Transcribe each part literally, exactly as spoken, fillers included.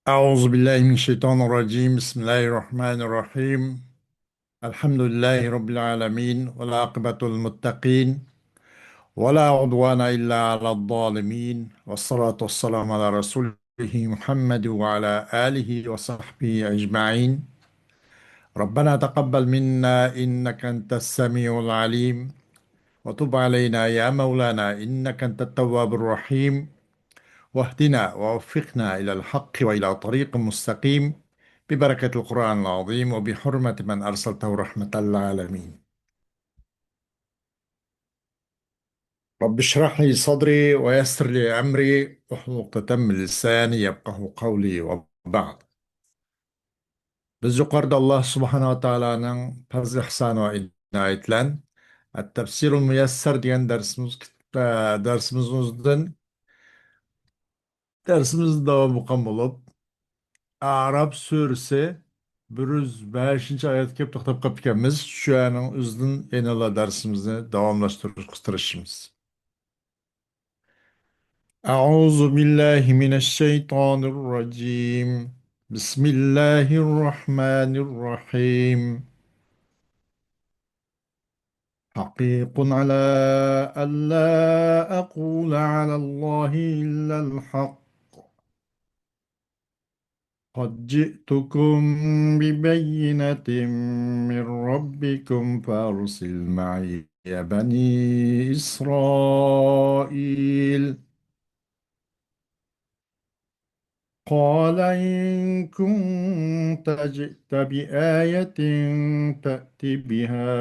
أعوذ بالله من الشيطان الرجيم. بسم الله الرحمن الرحيم. الحمد لله رب العالمين، والعاقبة للمتقين، ولا عدوان إلا على الظالمين، والصلاة والسلام على رسوله محمد وعلى آله وصحبه أجمعين. ربنا تقبل منا إنك أنت السميع العليم، وتب علينا يا مولانا إنك أنت التواب الرحيم، واهدنا ووفقنا إلى الحق وإلى طريق مستقيم، ببركة القرآن العظيم وبحرمة من أرسلته رحمة للعالمين. رب اشرح لي صدري ويسر لي أمري واحلل عقدة من لساني يفقهوا قولي وبعد. بىز يۇقىرىدا ئاللا سۇبھانەھۇ ۋە تائالانىڭ پەزلى ئىھسانى ۋە ئىنايىتى بىلەن تەپسىرۇل مۇيەسسەر دېگەن دەرسىمىز، دەرسىمىزدىن، دەرسىمىزنى داۋام قىلغان بولۇپ، ئەئراف سۈرىسى بىر يۈز بەشىنچى ئايەتكە كېلىپ توختاپ قاپتىكەنمىز. شۇ ئايەتنىڭ ئۆزىدىن يەنىلا دەرسىمىزنى داۋاملاشتۇرۇشقا تىرىشىمىز. أعوذ بالله من الشيطان الرجيم. بسم الله الرحمن الرحيم. حقيق على ألا أقول على الله إلا الحق. قد جئتكم ببينة من ربكم فأرسل معي بني إسرائيل. قال إن كنت جئت بآية فأت بها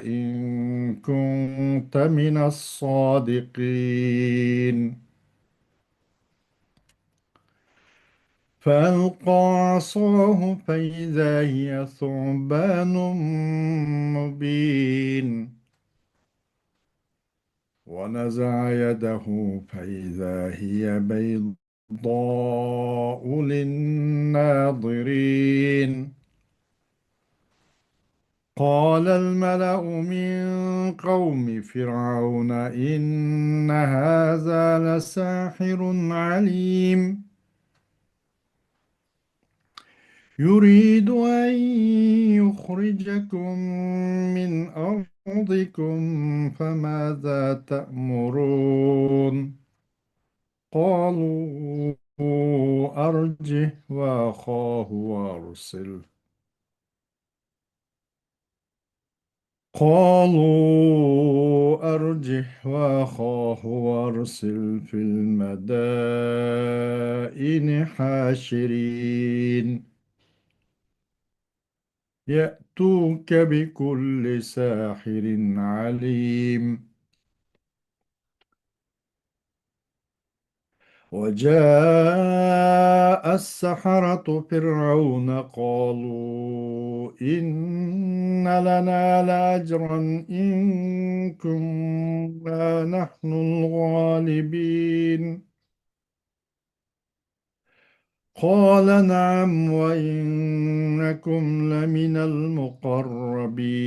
إن كنت من الصادقين. فألقى عصاه فإذا هي ثعبان مبين. ونزع يده فإذا هي بيضاء للناظرين. قال الملأ من قوم فرعون إن هذا لساحر عليم. يريد أن يخرجكم من أرضكم فماذا تأمرون. قالوا أرجه وأخاه وأرسل. قالوا أرجه وأخاه وأرسل في المدائن حاشرين. يأتوك بكل ساحر عليم. وجاء السحرة فرعون قالوا إن لنا لأجرا إن كنا نحن الغالبين. قال نعم وإنكم لمن المقربين.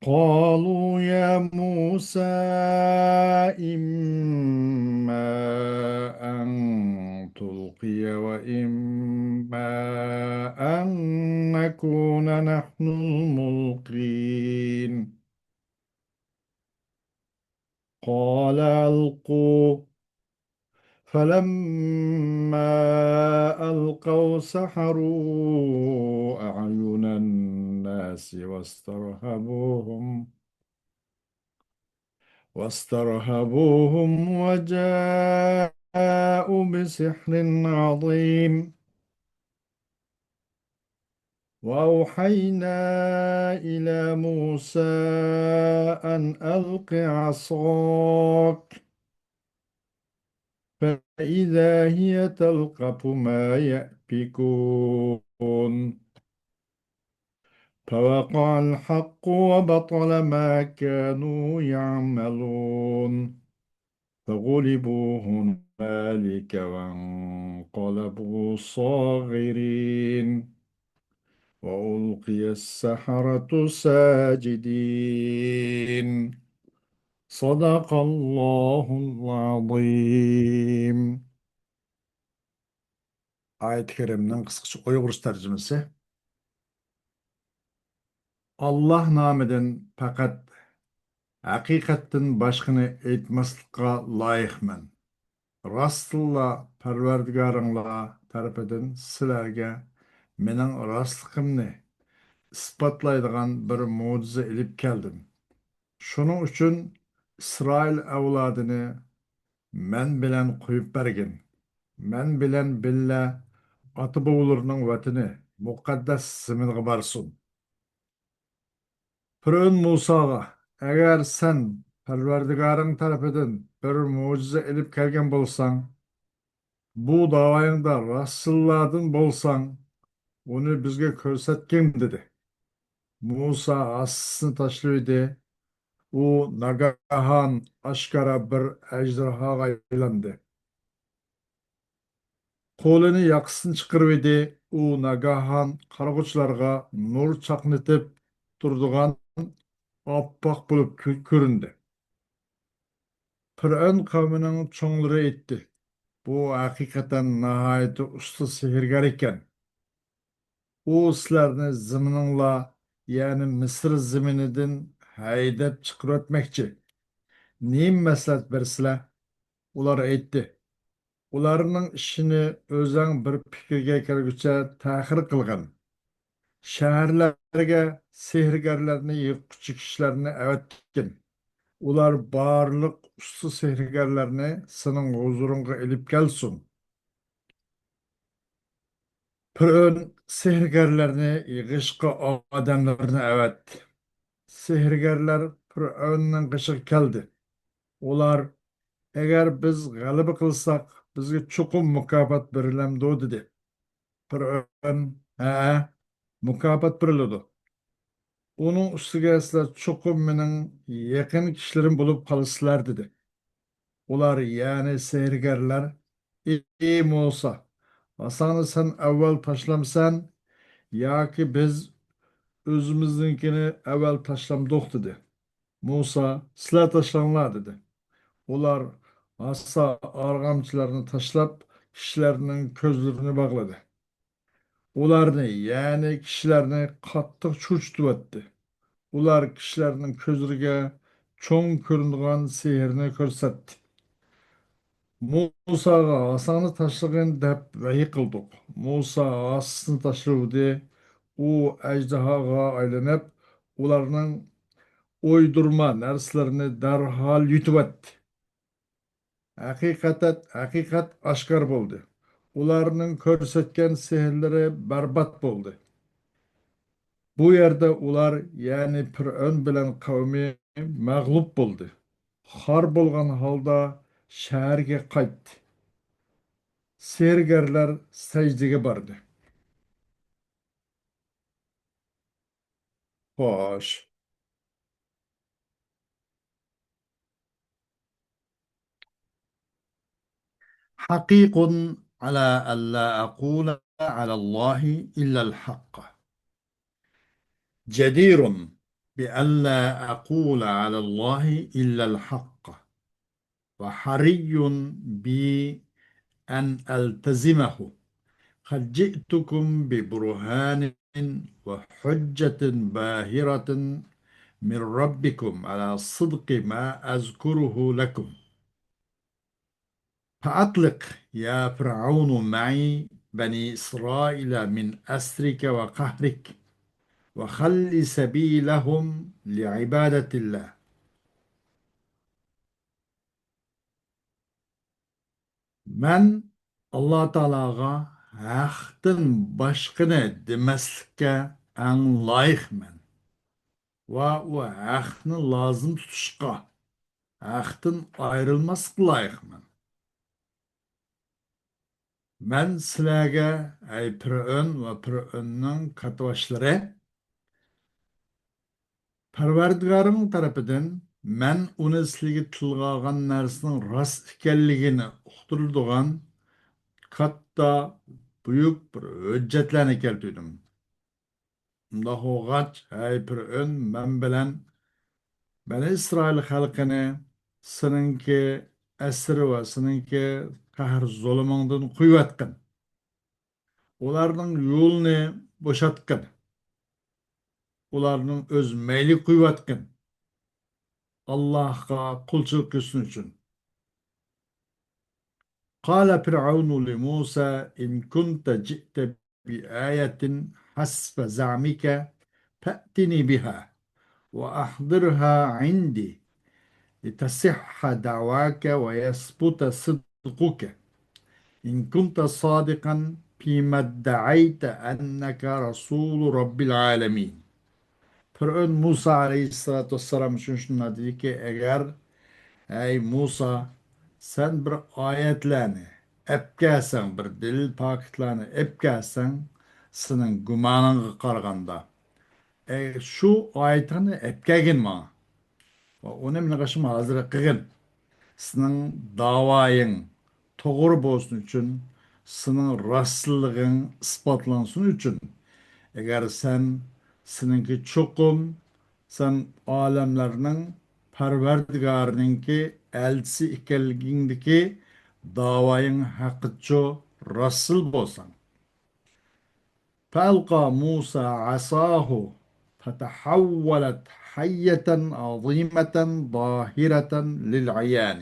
قالوا يا موسى إما أن تلقي وإما أن نكون نحن الملقين. قال ألقوا. فلما ألقوا سحروا أعين الناس واسترهبوهم، واسترهبوهم وجاءوا بسحر عظيم. وأوحينا إلى موسى أن ألق عصاك فإذا هي تلقف ما يأفكون. فوقع الحق وبطل ما كانوا يعملون. فغلبوا هنالك وانقلبوا صاغرين. وألقي السحرة ساجدين. صدق الله العظيم. ئايەت كەرىمىنىڭ قىسقىچە ئۇيغۇرچە تەرجىمىسى. ئاللاھ نامىدىن پەقەت ھەقىقەتتىن باشقىنى ئېيتماسلىققا لايىقمەن. راستتىنلا پەرۋەردىگارىڭلار تەرىپىدىن سىلەرگە مېنىڭ راستلىقىمنى ئىسپاتلايدىغان بىر مۆجىزە ئېلىپ كەلدىم. شۇنىڭ ئۈچۈن ئىسرائىل ئەۋلادىنى مەن بىلەن قويۇپ بەرگىن. مەن بىلەن بىللە ئاتا-بوۋىلىرىنىڭ ۋەتىنى، مۇقەددەس زېمىنغا بارسۇن. پىرئەۋن مۇساغا، ئەگەر سەن پەرۋەردىگارىڭ تەرىپىدىن بىر مۆجىزە ئېلىپ كەلگەن بولساڭ، بۇ داۋايىڭدا راستچىللاردىن بولساڭ، ئۇنى بىزگە كۆرسەتكىن، دېدى. مۇسا ئاسىسىنى تاشلىۋىدى. ئۇ ناگاھان ئاشكارا بىر ئەجدىھاغا ئايلاندى. قولىنى ياقىسىدىن چىقىرىۋىدى. ئۇ ناگاھان قارىغۇچىلارغا نۇر چاقنىتىپ تۇرىدىغان ئاپئاق بولۇپ كۆ-، كۆرۈندى. پىرئەۋن قەۋمىنىڭ چوڭلىرى ئېيتتى، بۇ ھەقىقەتەن ناھايىتى ئۇستا سېھىرگەر ئىكەن. ئۇ سىلەرنى زېمىنىڭلار، يەنى مىسىر زېمىنىدىن ھەيدەپ چىقىرىۋەتمەكچى. نېمە مەسلىھەت بېرىسىلەر؟ ئۇلار ئېيتتى، ئۇلارنىڭ ئىشىنى ئۆزەڭ بىر پىكىرگە كەلگۈچە تەخىر قىلغىن. شەھەرلەرگە سېھىرگەرلەرنى يىغقۇچى كىشىلەرنى ئەۋەتكىن. ئۇلار بارلىق ئۇستا سېھىرگەرلەرنى سېنىڭ ھۇزۇرۇڭغا ئېلىپ كەلسۇن. پىرئەۋن سېھىرگەرلەرنى يىغىشقا ئادەملىرىنى ئەۋەتتى. سېھىرگەرلەر پىرئەۋننىڭ قېشىغا كەلدى. ئۇلار، ئەگەر بىز غەلىبە قىلساق، بىزگە چوقۇم مۇكاپات بېرىلەمدۇ؟ دېدى. پىرئەۋن، ھەئە، مۇكاپات بېرىلىدۇ. ئۇنىڭ ئۈستىگە سىلەر چوقۇم مېنىڭ يېقىن كىشىلىرىم بولۇپ قالىسىلەر، دېدى. ئۇلار، يەنى سېھىرگەرلەر، ئى مۇسا، ئاساڭنى سەن ئەۋۋەل تاشلامسەن ياكى بىز ئۆزىمىزنىڭكىنى ئەۋۋەل تاشلامدۇق؟ دېدى. مۇسا، سىلەر تاشلاڭلار، دېدى. ئۇلار ئاسا ئارغامچىلارنى تاشلاپ، كىشىلەرنىڭ كۆزلىرىنى باغلىدى. ئۇلارنى، يەنى كىشىلەرنى قاتتىق چۆچۈتۈۋەتتى. ئۇلار كىشىلەرنىڭ كۆزلىرىگە چوڭ كۆرۈنىدىغان سېھىرنى كۆرسەتتى. مۇساغا، ئاساڭنى تاشلىغىن، دەپ ۋەھىي قىلدۇق. مۇسا ئاسىسىنى تاشلىۋىدى. ئۇ ئەجدىھاغا ئايلىنىپ، ئۇلارنىڭ ئويدۇرما نەرسىلىرىنى دەرھال يۇتۇۋەتتى. ھەقىقەت، ھەقىقەت ئاشكارا بولدى. ئۇلارنىڭ كۆرسەتكەن سېھىرلىرى بەربات بولدى. بۇ يەردە ئۇلار، يەنى پىرئەۋن بىلەن قەۋمى مەغلۇپ بولدى. خار بولغان ھالدا شەھەرگە قايتتى. سېھىرگەرلەر سەجدىگە باردى. خوش. حقيق على ألا أقول على الله إلا الحق. جدير بألا أقول على الله إلا الحق. وحري بي أن ألتزمه. قد جئتكم ببرهان وحجة باهرة من ربكم على صدق ما أذكره لكم. فأطلق يا فرعون معي بني إسرائيل من أسرك وقهرك، وخل سبيلهم لعبادة الله. مەن ئاللا تائالاغا ھەقتىن باشقىنى دېمەسلىككە ئەڭ لايىقمەن ۋە ئۇ ھەقنى لازىم تۇتۇشقا، ھەقتىن ئايرىلماسلىققا لايىقمەن. مەن سىلەرگە، ئەي پىرئەۋن ۋە پىرئەۋننىڭ كاتتىباشلىرى، پەرۋەردىگارىمنىڭ تەرىپىدىن مەن ئۇنى سىلىگە تىلغا ئالغان نەرسىنىڭ راست ئىكەنلىكىنى ئۇقتۇرىدىغان كاتتا، بۈيۈك بىر ھۆججەتلەرنى كەلتۈردۈم. ئۇنداق بولغاچ، ھەي پىرئەۋن، مەن بىلەن بەنى ئىسرائىل خەلقىنى سېنىڭكى ئەسىر ۋە سېنىڭكى قەھر-زۇلۇمۇڭدىن قويۇۋەتكىن. ئۇلارنىڭ يولىنى بوشاتقىن. ئۇلارنىڭ ئۆز مەيلى قويۇۋاتقىن. ئاللاھقا قۇلچىلىق قىلسۇن ئۈچۈن. قال فرعون لموسى إن كنت جئت بآية حسب زعمك فأتني بها وأحضرها عندي لتصح دعواك ويثبت صدقك إن كنت صادقا فيما ادعيت أنك رسول رب العالمين. پىرئەۋن مۇسا ئەلەيھىسسالاتۇ ۋەسسالام ئۈچۈن شۇنداق دېدىكى، ئەگەر، ئەي مۇسا، سەن بىر ئايەتلەرنى ئەپكەلسەڭ، بىر دەلىل پاكىتلارنى ئەپكەلسەڭ، سېنىڭ گۇمانىڭغا قارىغاندا، ئەي، شۇ ئايىتىڭنى ئەپكەلگىن ماڭا. ۋە ئۇنى مېنىڭ قېشىمغا ھازىر قىلغىن. سېنىڭ داۋايىڭ توغرا بولسۇن ئۈچۈن، سېنىڭ راستلىقىڭ ئىسپاتلانسۇن ئۈچۈن. ئەگەر سەن، سېنىڭكى چوقۇم، سەن ئالەملەرنىڭ پەرۋەردىگارىنىڭكى ئەلچىسى ئىكەنلىكىڭدىكى داۋايىڭ ھەققىچۇ راستچىل بولساڭ. فألقى موسى عصاه فتحولت حية عظيمة ظاهرة للعيان.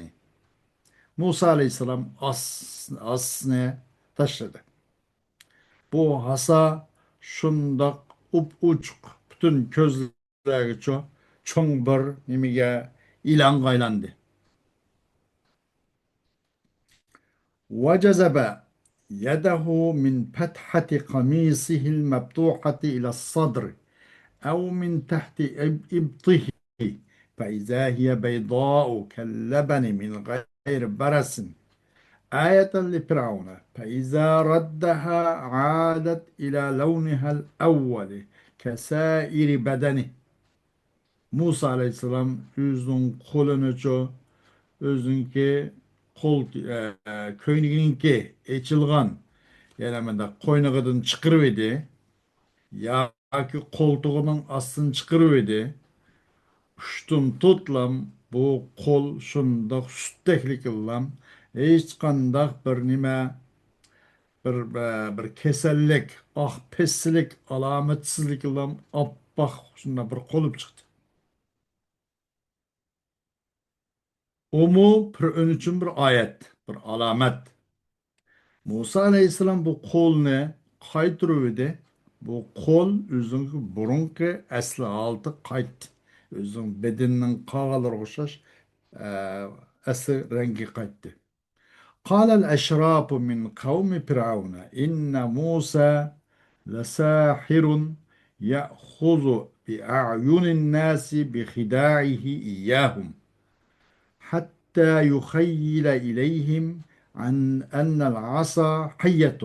مۇسا ئەلەيھىسسالام ئاس-، ئاسىنى تاشلىدى. بۇ ھاسا شۇنداق ئۇپئوچۇق، پۈتۈن كۆزلەرگىچۇ چوڭ بىر نېمىگە، ئىلانغا ئايلاندى. وجذب يده من فتحة قميصه المفتوحة إلى الصدر أو من تحت إب-، إبطه فإذا هي بيضاء كاللبن من غير برس آية لفرعون فإذا ردها عادت إلى لونها الأول كسائر بدنه. مۇسا ئەلەيھىسسالام ئۆزىنىڭ قولىنىچۇ، ئۆزىنىڭكى قول، ئە، كۆينىكىنىڭكى ئېچىلغان، يەنى مۇنداق قوينىغىدىن چىقىرىۋىدى، ياكى قولتۇقىنىڭ ئاستىدىن چىقىرىۋىدى. ئۇشتۇمتۇتلام بۇ قول شۇنداق سۈتتەكلىكلام، ھېچقانداق بىر نېمە، بىر، بىر كېسەللىك، ئاق پېسسىلىك، ئالامەتسىزلىكلام ئاپئاق شۇنداق بىر قول بولۇپ چىقتى. ئۇمۇ پىرئەۋن ئۈچۈن بىر ئايەت، بىر ئالامەت. مۇسا ئەلەيھىسسالام بۇ قولنى قايتۇرۇۋىدى. بۇ قول ئۆزىنىڭ بۇرۇنقى ئەسلى ھالىتىگە قايتتى. ئۆزىنىڭ بەدىنىنىڭ قالغانلىرىغا ئوخشاش، ئە، ئەسلى رەڭگىگە قايتتى. قال الأشراف من قوم فرعون إن موسى لساحر يأخذ بأعين الناس بخداعه إياهم حتى يخيل إليهم عن أن العصا حية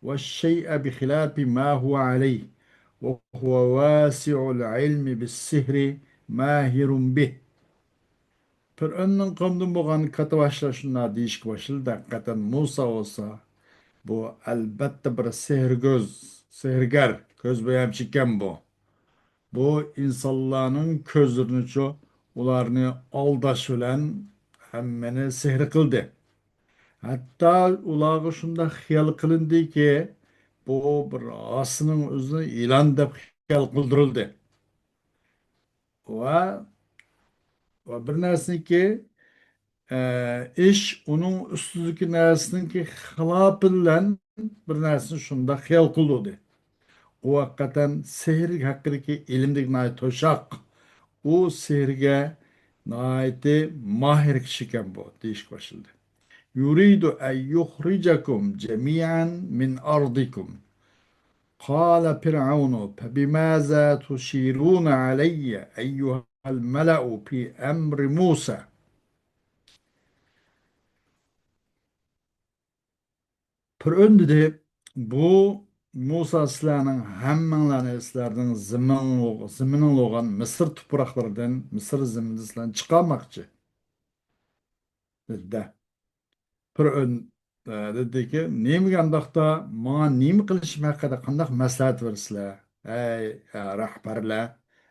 والشيء بخلاف ما هو عليه وهو واسع العلم بالسحر ماهر به. پىرئەۋننىڭ قومىدىن بولغان كاتتىباشلار شۇنداق دېيىشكە باشلىدى، ھەقىقەتەن مۇسا بولسا، بۇ ئەلبەتتە بىر سېھىرگۆز، سېھىرگەر، كۆز بويامچى ئىكەن بۇ. بۇ ئىنسانلارنىڭ كۆزلىرىنىچۇ، ئۇلارنى ئالداش بىلەن ھەممىنى سېھىر قىلدى. ھەتتا ئۇلارغا شۇنداق خىيال قىلىندىكى، بۇ بىر ھاسىنىڭ ئۆزىنى يىلان دەپ خىيال قىلدۇرۇلدى. ۋە، ۋە بىر نەرسىنىڭكى، ئە، ئىش ئۇنىڭ ئۈستىدىكى نەرسىنىڭكى خىلاپى بىلەن بىر نەرسىنى شۇنداق خىيال قىلدۇردى. ئۇ ھەقىقەتەن سېھىر ھەققىدىكى ئىلىمدىكى ناھايىتى توشاق. ئۇ سېھىرگە ناھايىتى ماھىر كىشى ئىكەن بۇ، دېيىشكە باشلىدى. يريد أن يخرجكم جميعا من أرضكم. قال فرعون فبماذا تشيرون علي أيها الملأ في أمر موسى. پىرئەۋن دېدى، بۇ مۇسا سىلەرنىڭ ھەممىڭلارنى سىلەرنىڭ زېمىنىڭ-، زېمىنىڭلار بولغان مىسىر تۇپراقلىرىدىن، مىسىر زېمىنىدىن سىلەرنى چىقارماقچى. دېدى. پىرئەۋن، ئە، دېدىكى، نېمىگە ئانداقتا، ماڭا نېمە قىلىشىم ھەققىدە قانداق مەسلىھەت بېرىسىلەر؟ ئەي، ئە، رەھبەرلەر،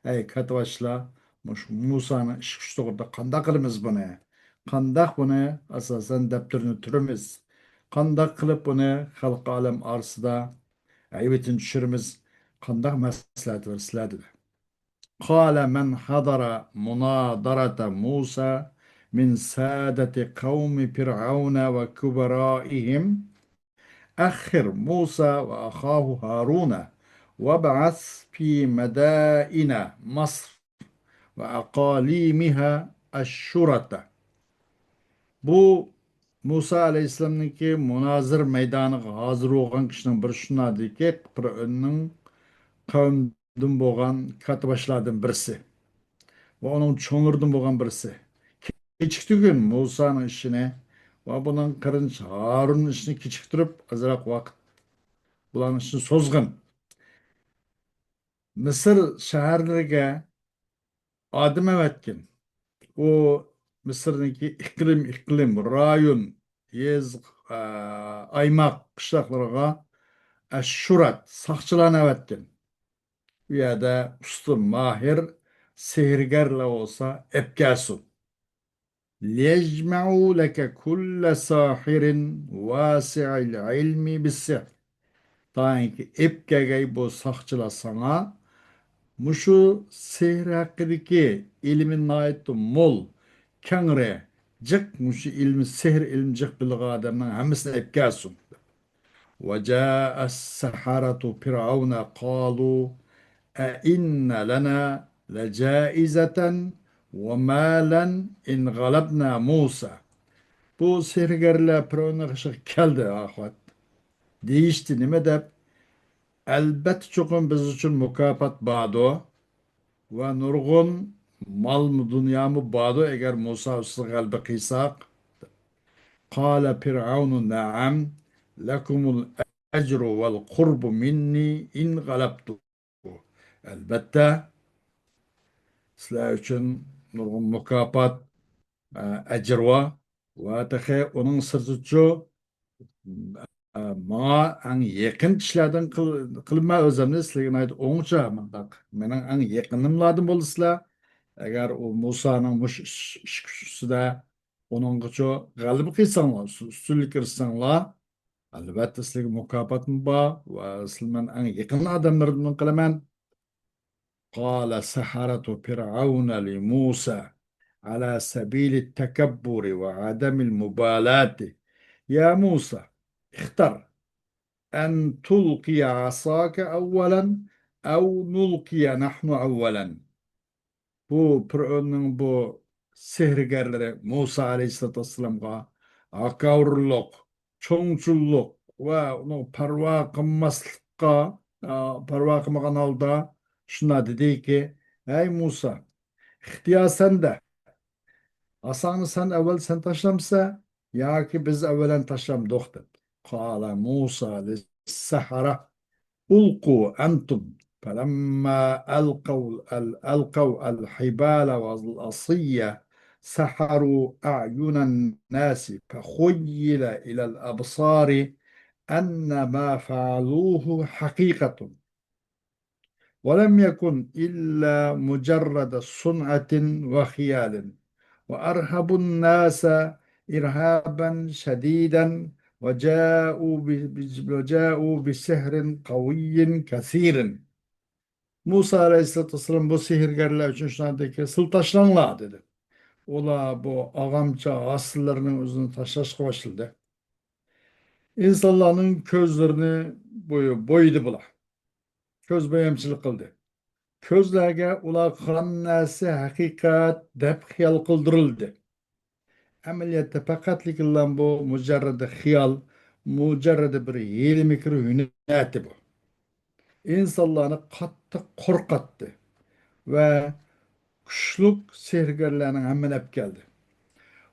ئەي، كاتتىباشلار، مۇشۇ مۇسانىڭ ئىش-كۈچى توغرىدا قانداق قىلىمىز بۇنى؟ قانداق بۇنى، ئاساسەن، دەپتىرىنى تۈرىمىز؟ قانداق قىلىپ ئۇنى خەلقى ئالەم ئارىسىدا ھەيۋىتىنى چۈشۈرىمىز؟ قانداق مەسلىھەت بېرىسىلەر؟ دېدى. قال من حضر مناظرة موسى من سادة قوم فرعون وكبرائهم أخر موسى وأخاه هارون وابعث في مدائن مصر وأقاليمها الشرطة. بۇ مۇسا ئەلەيھىسسالامنىڭكى مۇنازىرە مەيدانىغا ھازىر بولغان كىشىنىڭ بىرى شۇنداق دېدىكى، فىرئەۋننىڭ قەۋمىدىن بولغان كاتتىباشلاردىن بىرسى ۋە ئۇنىڭ چوڭلىرىدىن بولغان بىرسى، كېچىكتۈرگىن مۇسانىڭ ئىشىنى ۋە بۇنىڭ قېرىندىشى ھارۇننىڭ ئىشىنى كېچىكتۈرۈپ، ئازراق ۋاقىت بۇلارنىڭ ئىشىنى سوزغىن. مىسىر شەھەرلىرىگە ئادەم ئەۋەتكىن. ئۇ مىسىرنىڭكى ئىقلىم، ئىقلىم، رايون، يېزا، ئە، ئايماق، قىشلاقلىرىغا ئەششۇرات، ساقچىلارنى ئەۋەتكىن. ئۇ يەردە ئۇستا ماھىر سېھىرگەرلەر بولسا ئەپكەلسۇن. ليجمعوا لك كل ساحر واسع العلم بالسحر. تايىنكى ئېپ كەلگەي بۇ ساقچىلار ساڭا مۇشۇ سېھىر ھەققىدىكى ئىلمى ناھايىتى مول، كەڭرى، جىق، مۇشۇ ئىلمى، سېھىر ئىلمى جىق بىلىدىغان ئادەمنىڭ ھەممىسىنى ئېپ كەلسۇن. وجاء السحرة فرعون قالوا أئن لنا لجائزة ومالا إن غلبنا موسى. بۇ سېھىرگەرلەر پىرئەۋننىڭ قېشىغا كەلدى، ئاخىرەت. دېيىشتى، نېمە دەپ؟ ئەلبەتتە، چوقۇم بىز ئۈچۈن مۇكاپات باردۇ ۋە نۇرغۇن مال دۇنيامۇ باردۇ، ئەگەر مۇسا ئۈستىدە غەلىبە قىلساق. قال فرعون نعم لكم الأجر والقرب مني إن غلبتم. ئەلبەتتە، سىلەر ئۈچۈن نۇرغۇن مۇكاپات، ئە، ئەجىر بار ۋە تېخى ئۇنىڭ سىرتىدىچۇ، ئە، ماڭا ئەڭ يېقىن كىشىلەردىن قىل-، قىلىمەن ئۆزۈمنى، سىلەرگە ناھايىتى ئوڭچە مۇنداق. مېنىڭ ئەڭ يېقىنىملاردىن بولىسىلەر. ئەگەر ئۇ مۇسانىڭ مۇشۇ ئىش، ئىش كۈچى ئۈستىدە ئۇنىڭغىچۇ غەلىبە قىلساڭلار، ئۈستۈنلۈك ئېرىشسەڭلار، ئەلۋەتتە، سىلەرگە مۇكاپاتمۇ بار ۋە سىلەرنى مەن ئەڭ يېقىن ئادەملىرىمدىن قىلىمەن. قال سحرة فرعون لموسى على سبيل التكبر وعدم المبالاة: يا موسى، اختر أن تلقي عصاك أولا أو نلقي نحن أولا. بۇ پىرئەۋننىڭ بۇ سېھىرگەرلىرى مۇسا ئەلەيھىسسالاتۇ ۋەسسالامغا ھاكاۋۇرلۇق، چوڭچۇللۇق ۋە ئۇنىڭ پەرۋا قىلماسلىققا، ئا، پەرۋا قىلمىغان ھالدا شۇنداق دېدىكى، ھەي مۇسا، ئىختىيار سەندە. ئاساڭنى سەن ئەۋۋەل سەن تاشلامسەن ياكى بىز ئەۋۋەلەن تاشلامدۇق دەپ. قال موسى للسحرة ألقوا أنتم. فلما ألقوا، ألقوا الحبال والعصي سحروا أعين الناس فخيل إلى الأبصار أن ما فعلوه حقيقة ولم يكن إلا مجرد صنعة وخيال وأرهبوا الناس إرهابا شديدا وجاءوا ب-، ب-، وجاءوا بسحر قوي كثير. مۇسا ئەلەيھىسسالاتۇ ۋەسسالام بۇ سېھىرگەرلەر ئۈچۈن شۇنداق دېدىكى، سىلەر تاشلاڭلار دېدى. ئۇلار بۇ ئاغامچا ھاسىلىرىنى ئۆزىنى تاشلاشقا باشلىدى. ئىنسانلارنىڭ كۆزلىرىنى بوي-، بويىدى بۇلار. كۆز بويامچىلىق قىلدى. كۆزلەرگە ئۇلار قىلغان نەرسە ھەقىقەت دەپ خىيال قىلدۇرۇلدى. ئەمەلىيەتتە پەقەتلىكىلا بۇ مۇجەررەدە خىيال، مۇجەررەدە بىر ھىيلە-مىكىر ھۈنەر ئەتى بۇ. ئىنسانلارنى قاتتىق قورقاتتى ۋە كۈچلۈك سېھىرگەرلەرنىڭ ھەممىنى ئەپ كەلدى.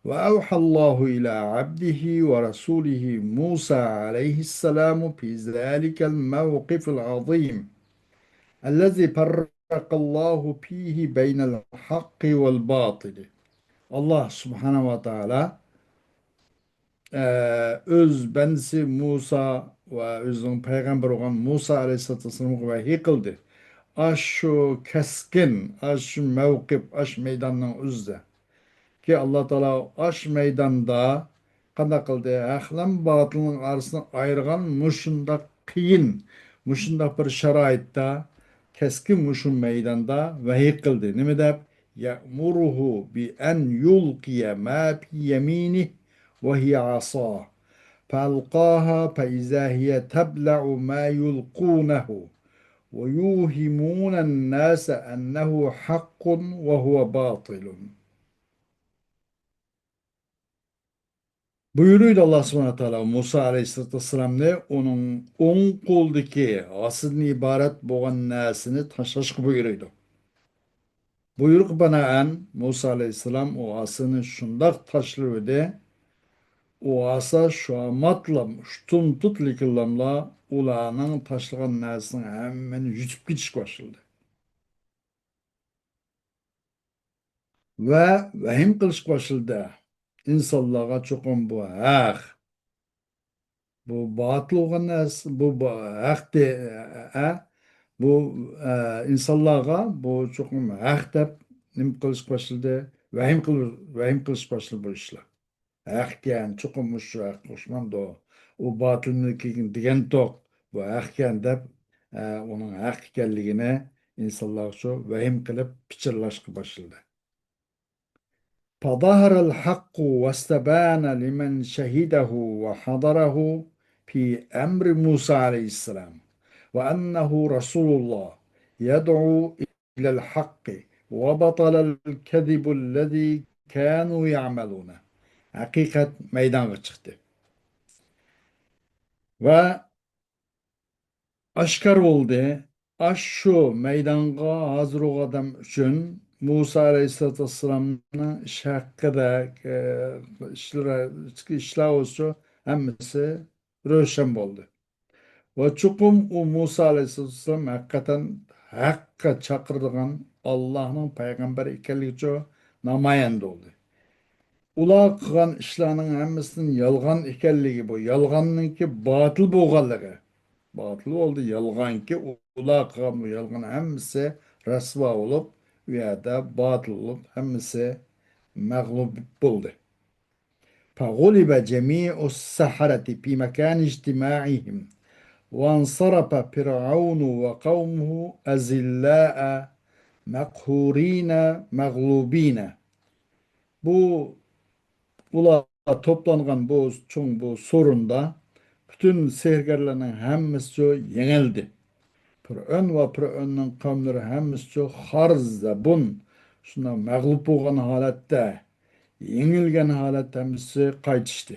وأوحى الله إلى عبده ورسوله موسى عليه السلام في ذلك الموقف العظيم الذي فرق الله فيه بين الحق والباطل. ئاللاھ سۇبھانەھۇ ۋە تائالا ئە، ئۆز بەندىسى مۇسا ۋە ئۆزىنىڭ پەيغەمبىرى بولغان مۇسا ئەلەيھىسسالاتۇ ۋەسسالامغا ۋەھىي قىلدى. ئاشۇ كەسكىن، ئاشۇ مەۋقىپ، ئاشۇ مەيداننىڭ ئۆزىدە. كى، ئاللاھ تائالا ئاشۇ مەيداندا قانداق قىلدى؟ ھەقلەن باتىلنىڭ ئارىسىنى ئايرىغان مۇشۇنداق قىيىن، مۇشۇنداق بىر شارائىتتا، كەسكىن مۇشۇ مەيداندا ۋەھىي قىلدى. نېمە دەپ؟ يأمره بأن يلقي ما في يمينه وهي عصاه فألقاها فإذا هي تبلع ما يلقونه ويوهمون الناس أنه حق وهو باطل. بۇيرۇيدۇ ئاللا سۇبھانەھۇ ۋە تائالا مۇسا ئەلەيھىسسالاتۇ ۋەسسالامنى ئۇنىڭ ئوڭ قولىدىكى ئاسىدىن ئىبارەت بولغان نەرسىنى تاشلاشقا بۇيرۇيدۇ. بۇيرۇققا بىنائەن مۇسا ئەلەيھىسسالام ئۇ ئاسىنى شۇنداق تاشلىۋىدى، ئۇ ئاسا شۇ ئاماتلا ئۇشتۇمتۇت لىكىللاملا ئۇلارنىڭ تاشلىغان نەرسىنىڭ ھەممىنى يۇتۇپ كېتىشكە باشلىدى. ۋە ۋەھىم قىلىشقا باشلىدى. ئىنسانلارغا چوقۇم بۇ ھەق، بۇ باتىل بولغان نەرسە، بۇ با-، ھەق دە-، ئە، بۇ، ئە، ئىنسانلارغا بۇ چوقۇم ھەق دەپ نېمە قىلىشقا باشلىدى؟ ۋەھىم قىل-، ۋەھىم قىلىشقا باشلىدى بۇ ئىشلار. ھەقكەن، چوقۇم مۇشۇ ھەق ئوخشىمامدۇ؟ ئۇ باتىلمىكىن دېگەنتۇق، بۇ ھەقكەن دەپ، ئە، ئۇنىڭ ھەق ئىكەنلىكىنى ئىنسانلارغا شۇ ۋەھىم قىلىپ پىچىرلاشقا باشلىدى. فظهر الحق واستبان لمن شهده وحضره في أمر موسى عليه السلام وأنه رسول الله يدعو إلى الحق وبطل الكذب الذي كانوا يعملون. ھەقىقەت مەيدانغا چىقتى. ۋە ئاشكارا بولدى. ئاشۇ مەيدانغا ھازىر بولغان ئادەم ئۈچۈن مۇسا ئەلەيھىسسالاتۇ ۋەسسالامنىڭ ئىش ھەققىدە، ئە، ئىشلىرى، ئىشلار بولسا ھەممىسى روشەن بولدى. ۋە چوقۇم ئۇ مۇسا ئەلەيھىسسالام ھەقىقەتەن ھەققە چاقىرىدىغان ئاللاھنىڭ پەيغەمبىرى ئىكەنلىكىچۇ نامايەندە بولدى. ئۇلار قىلغان ئىشلارنىڭ ھەممىسىنىڭ يالغان ئىكەنلىكى، بۇ يالغاننىڭكى باتىل بولغانلىقى. باتىل بولدى، يالغانكى ئۇلار قىلغان بۇ يالغان ھەممىسى رەسۋا بولۇپ، ئۇ يەردە باتىل بولۇپ، ھەممىسى مەغلۇپ بولدى. فغلب جميع السحرة في مكان اجتماعهم وانصرف فرعون وقومه أذلاء مقهورين مغلوبين. بۇ، ئۇلار توپلانغان بۇ چوڭ بۇ سورۇندا پۈتۈن سېھىرگەرلەرنىڭ ھەممىسى يېڭىلدى. پىرئەۋن ۋە پىرئەۋننىڭ قەۋملىرى ھەممىسى خار زەبۇن، شۇنداق مەغلۇپ بولغان ھالەتتە، يېڭىلگەن ھالەتتە ھەممىسى قايتىشتى.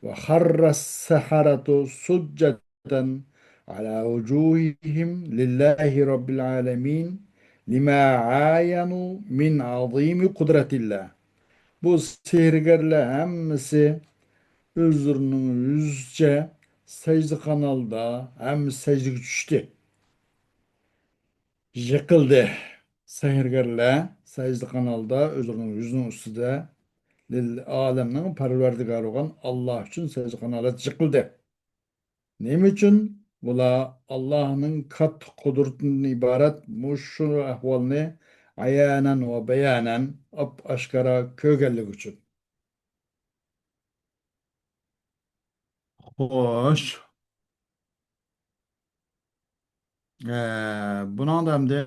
وخر السحرة سجدا على وجوههم لله رب العالمين لما عاينوا من عظيم قدرة الله. بۇ سېھىرگەرلەر ھەممىسى ئۆزلىرىنىڭ يۈزىچە سەجدىخان ھالدا ھەممىسى سەجدىگە چۈشتى. يىقىلدى. سېھىرگەرلەر سەجدىخان ھالدا ئۆزلىرىنىڭ يۈزىنىڭ ئۈستىدە لىل-، ئالەمنىڭ پەرۋەردىگارى بولغان ئاللا ئۈچۈن سەجدىخان ھالەتتە يىقىلدى. نېمە ئۈچۈن؟ بۇلار ئاللانىڭ كاتتا قۇدرىتىدىن ئىبارەت مۇشۇ ئەھۋالنى ئايانەن ۋە بايانەن ئاپئاشكارا كۆرگەنلىكى ئۈچۈن. خوش. ئە، بۇنىڭدا ئەمدى،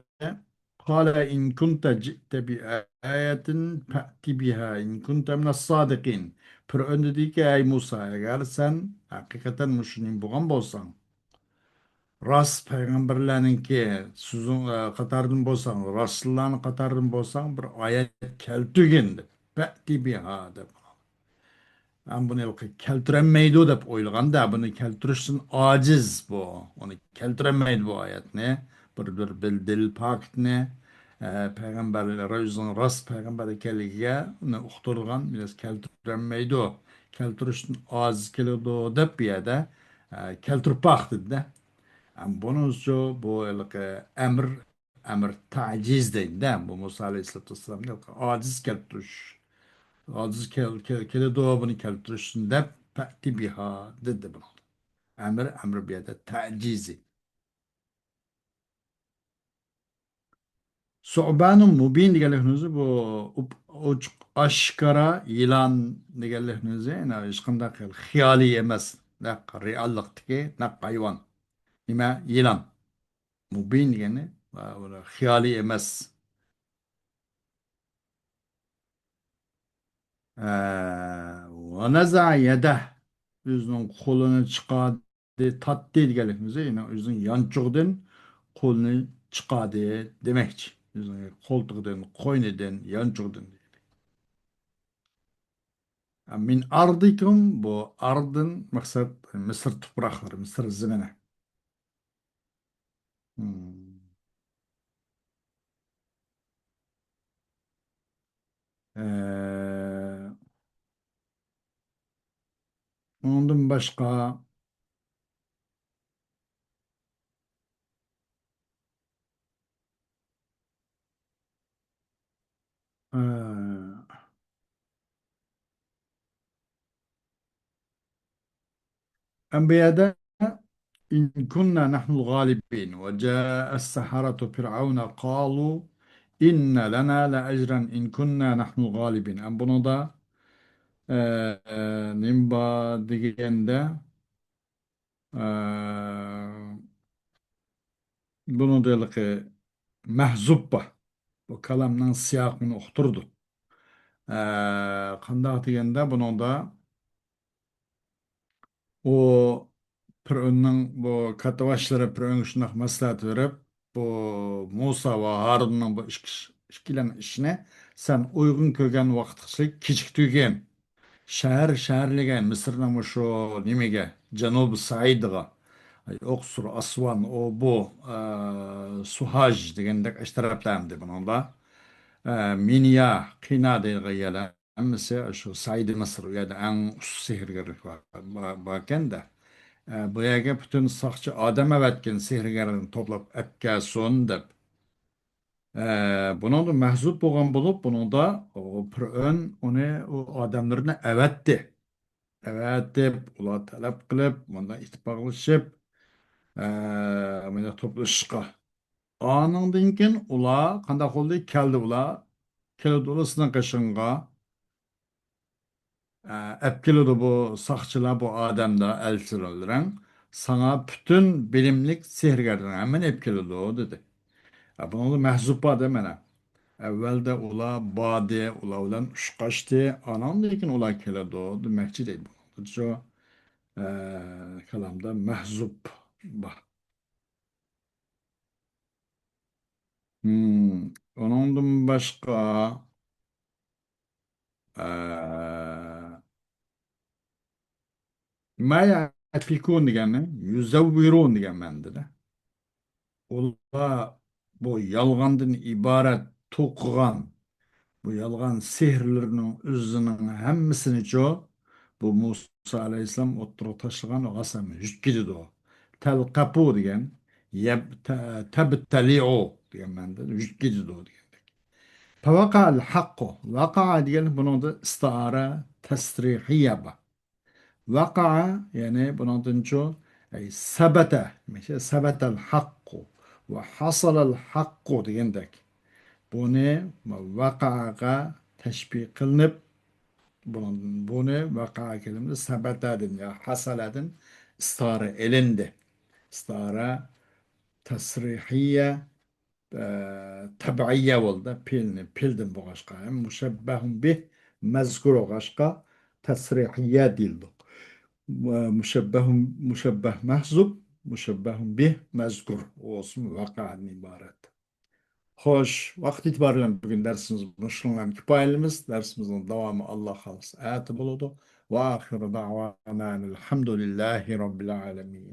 قال إن كنت جئت بآية فأت بها إن كنت من الصادقين. پىرئەۋن دېدىكى، ئەي مۇسا، ئەگەر سەن ھەقىقەتەن مۇشۇ نېمە بولغان بولساڭ، راست پەيغەمبەرلەرنىڭكى سۆزۈڭ، ئە، قاتارىدىن بولساڭ، راستلارنىڭ قاتارىدىن بولساڭ، بىر ئايەت كەلتۈرگىن دەپ، فأت بها دەپ. ئەمما بۇنى كەلتۈرەلمەيدۇ دەپ ئويلىغاندا، بۇنى كەلتۈرۈشتىن ئاجىز بۇ. ئۇنى كەلتۈرەلمەيدۇ بۇ ئايەتنى. بىر، بىر، بىر دەلىل پاكىتنى، ئە، پەيغەمبەر، ئۆزىنىڭ راست پەيغەمبەر ئىكەنلىكىگە ئۇنى ئۇقتۇرىدىغان بىر نەرسە كەلتۈرەلمەيدۇ. كەلتۈرۈشتىن ئاجىز كېلىدۇ دەپ بۇ يەردە، ئە، كەلتۈرۈپ باق دېدى-دە. ئەمما بۇنىڭ ئۈچۈن بۇ ھېلىقى ئەمر ئەمر تەجىز دەيدۇ-دە، بۇ مۇسا ئەلەيھىسسالاتۇ ۋەسسالامنى ئاجىز كەلتۈرۈش. ئاجىز كەل-، كەل-، كېلىدۇ، بۇنى كەلتۈرۈشتىن دەپ، فەئتى بىھا دېدى بۇنىڭدا. ئەمر، ئەمر بۇ يەردە تەجىزى. سۇئبانۇن مۇبىن دېگەنلىكنىڭ ئۆزى بۇ ئوچۇق ئاشكارا يىلان دېگەنلىكنىڭ ئۆزى، يەنى ھېچقانداق خىيالىي ئەمەس، نەق رېئاللىقتىكى نەق ھايۋان. نېمە؟ يىلان. مۇبىن دېگەننى، ئا، خىيالىي ئەمەس. ئە، ونزع يده، ئۆزىنىڭ قولىنى چىقاردى، تارتتى دېگەنلىكىمىز، يەنى ئۆزىنىڭ يانچۇقىدىن قولىنى چىقاردى دېمەكچى. ئۆزىنىڭ قولتۇقىدىن، قوينىدىن، يانچۇقىدىن دېگەنلىك. من أرضكم، بۇ ئاردىن مەقسەت مىسىر تۇپراقلىرى، مىسىر زېمىنى. مم. ئە، ئۇنىڭدىن باشقا، ئە، ئەمبىيادا إن كنا نحن الغالبين وجاء السحرة فرعون قالوا إن لنا لأجرا إن كنا نحن الغالبين. ئەم بۇنىڭدا، ئە، ئە، نېمە بار دېگەندە، ئە، بۇنىڭدا ھېلىقى مەھزۇپ بار. بۇ كالامنىڭ سىياقىنى ئۇقتۇرىدۇ. ئە، قانداق دېگەندە، بۇنىڭدا ئۇ پىرئۆننىڭ بۇ كاتتىباشلىرى پىرئۆنگە شۇنداق مەسلىھەت بېرىپ، بۇ مۇسا ۋە ھارۇننىڭ بۇ ئىككى، ئىككىلەن ئىشىنى سەن ئۇيغۇن كۆرگەن ۋاقىتقىچە كېچىكتۈرگىن. شەھەر، شەھەرلىگە، مىسىرنىڭ مۇشۇ نېمىگە، جەنۇبى سەئىدىغا، ئوقسۇر، ئاسۋان، ئۇ بۇ، ئە، سۇھاج دېگەندەك ئاشۇ تەرەپلەردە بۇنىڭدا، ئە، مىنيا، قىنا دەيدىغان يەرلەر. ھەممىسى شۇ سەئىدى مىسىر، ئۇ يەردە ئەڭ ئۇستا سېھىرگەرلىك بار، بار، باركەن-دە. ئە، بۇ يەرگە پۈتۈن ساقچى ئادەم ئەۋەتكىن، سېھىرگەرلەرنى توپلاپ ئەپكەلسۇن دەپ. ئە، بۇنىڭدا مەھزۇپ بولغان بولۇپ، بۇنىڭدا ئۇ پىرئۆن ئۇنى، ئۇ ئادەملىرىنى ئەۋەتتى. ئەۋەتىپ، ئۇلار تەلەپ قىلىپ، مۇنداق ئىتتىپاقلىشىپ، ئە، مۇنداق توپلىشىشقا. ئانىڭدىن كېيىن ئۇلار قانداق بولدى؟ كەلدى ئۇلار. كېلىدۇ ئۇلار سېنىڭ قېشىڭغا. ئە، ئەپ كېلىدۇ بۇ ساقچىلار، بۇ ئادەملەر، ئەلچىلەر بىلەن. ساڭا پۈتۈن بىلىملىك سېھىرگەرلەرنىڭ ھەممىنى ئەپ كېلىدۇ، دېدى. ئە، بۇنىڭدا مەھزۇپ بار-دە مانا. ئەۋۋەلدە ئۇلار باردى، ئۇلار بىلەن ئۇچراشتى. ئانىڭدىن كېيىن ئۇلار كېلىدۇ، دېمەكچى دەيدۇ. شۇ، ئە، كالامدا مەھزۇپ بار. ھىم، ئۇنىڭدىن باشقا، ئە، ما يأفكون دېگەننى، يزورون دېگەن مەنىدە. ئۇلار بۇ يالغاندىن ئىبارەت توقۇغان بۇ يالغان سېھىرلىرىنىڭ ئۆزىنىڭ ھەممىسىنىچۇ، بۇ مۇسا ئەلەيھىسسالام ئوتتۇرىغا تاشلىغان غاسام يۈتكۈزىدۇ. تەلقەپۇ دېگەن، يەب-، تە-، تەبتەلىئۇ دېگەن مەنىدە يۈتكۈزىدۇ دېگەندەك. فەۋەقەئەل ھەققۇ. ۋەقەئە دېگەن بۇنىڭدا ئىستىئارە تەسرىھىيە بار. ۋەقەئە، يەنى بۇنىڭدىنچۇ، ئەي، سەبەتە، سەبەتەل ھەققۇ ۋە ھاسالەل ھەققۇ دېگەندەك. بۇنى ۋەقەئەگە تەشبىھ قىلىنىپ، بۇنىڭ، بۇنى ۋەقەئە كەلىمىسى سەبەتەدىن يا ھاسالەدىن ئىستارە ئېلىندى. ئىستارە تەسرىھىيە، ئە، تەبىئىيە بولدى، پېئىلنى، پېئىلدىن بولغاچقا، ھەم مۇشەببەھۇن بىھ مەزكۇر بولغاچقا، تەسرىھىيە دېيىلدى. ۋە مۇشەببەھۇن، مۇشەببەھ مەھزۇپ، مۇشەببەھۇن بىھ مەزكۇر بولسۇن، ۋەقەئەدىن ئىبارەت. خوش، ۋاقىت ئېتىبارى بىلەن بۈگۈن دەرسىمىز مۇشۇنىڭ بىلەن كۇپايىلىمىز. دەرسىمىزنىڭ داۋامى، ئاللا خالىسا، ئەتە بولىدۇ. ۋە ئاخىرۇ دەئۋانا ئەنىل ھەمدۇلىللاھى رەببىل ئالەمىن.